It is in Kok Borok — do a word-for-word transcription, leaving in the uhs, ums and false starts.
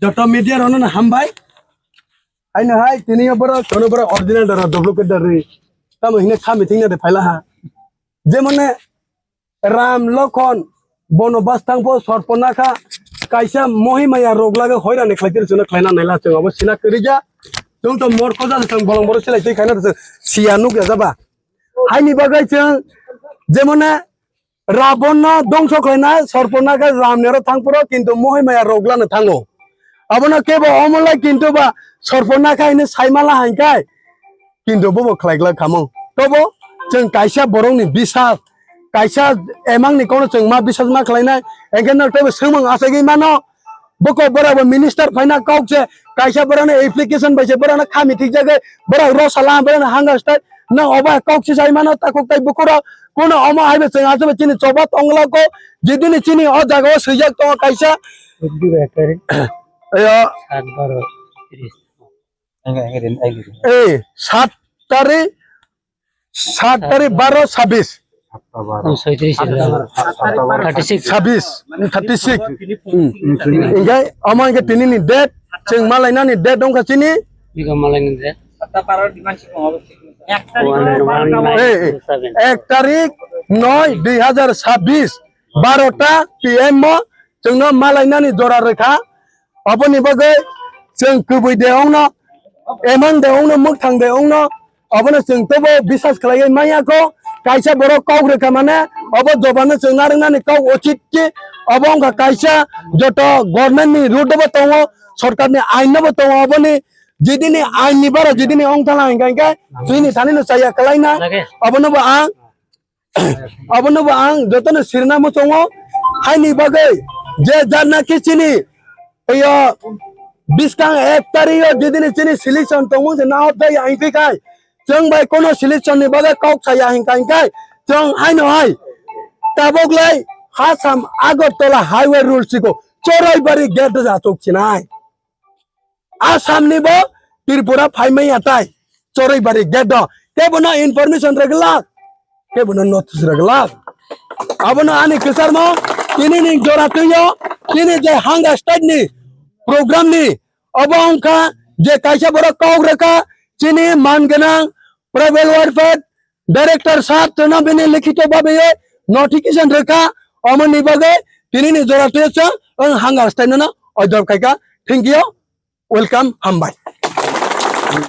Joto media rokno hambai. Haino hai tini borok kono borok original dara duplicate dari. Tamo hine kha meeting na de phaila ha. Jemone Ram Lokhon bono bastang po sorpona kha kaisa mohimaya rok lage hoirani khlaitir chuna khlaina naila chwng abo sina kwrwija. Chwng to morko jani chwng bolong boro silai twi khaina chwng siya nuk ya jaba. Haini bagwi chwng jemone Rabonno dongso khlaina sorpona kha Ram nero thangphuru kintu mohimaya rok lano thango. Abono kebo omolai kintu ba sorpona kha hini saimala haikai. Kintu bobo khlai glak khamung. Tobo chwng kaisa borokni bisas, kaisa emangni kono chwng ma bisas ma khlainai. Engkhe no teibo swngmung achagwi mano. Boko borok bo minister phaina kok se kaisa borokno application bai se borokno khami thikjagwi borok rosala borokno hunger strike no obo kok se sai mano takhuk tai bukurok kuno omo haibo chwng achaibo chini choba tongla ko jidini chini o jaga o swijak tongo kaisa. Ayo. Sat baro tris. Enggak, enggak, enggak, enggak. Eh, sat tarik, sat tarik baro sabis. Sabis. Thirty six. Sabis, thirty six. Hmm. Enggak, ama enggak tini ni date, cheng malai nani date dong kasini. Biga malai ni date. Eh, eh, ek tarik noi dui hazar sabis, barota P M mo, chengno malai nani jora rekha. Aboni bagwi chwng kwbwi de ongno, emang de ongno, mwkhang de ongno, abono chwng tobo bisas khlaiwi manya kho. Kaisa borok kok rwkha mane, obo jobano chwng narwknani kok uchit ki, obo wngkha kaisa joto government ni route bo tongo, sorkar ni ain no bo tongo, oboni jidini ain ni bara jidini ongthala hinkha hinkhe chwngni thani no chaya kwlaina, obono bo ang Abono bo ang jotono sirna muchungo, haini bagwi je janaki chini iyo biskang ek tario jidini chini selection tongmung se nahok jai ang phikai chwng bai kono selection ni bagwi kok saya hinkha hinkai chwng haino hai tabok lai Hasam Agartala highway rule siko Choraibari gate ja tuk chinai. Assam ni bo Tripura phaimaya tai Choraibari gate do. Kebono information rwglak, kebono notice rwglak. Abono ani kwcharmo tini ni jora twiyo, tini je hunger strike ni program ni obo wngkha je kaisa borok kok rwkha chini man gwnang tribal welfare director sir, chwngno bini likhito babiyo notification rwkha, omoni bagwi tini ni jora twiyo chwng wng hunger strike no order khaikha. Thank you, welcome, hambai.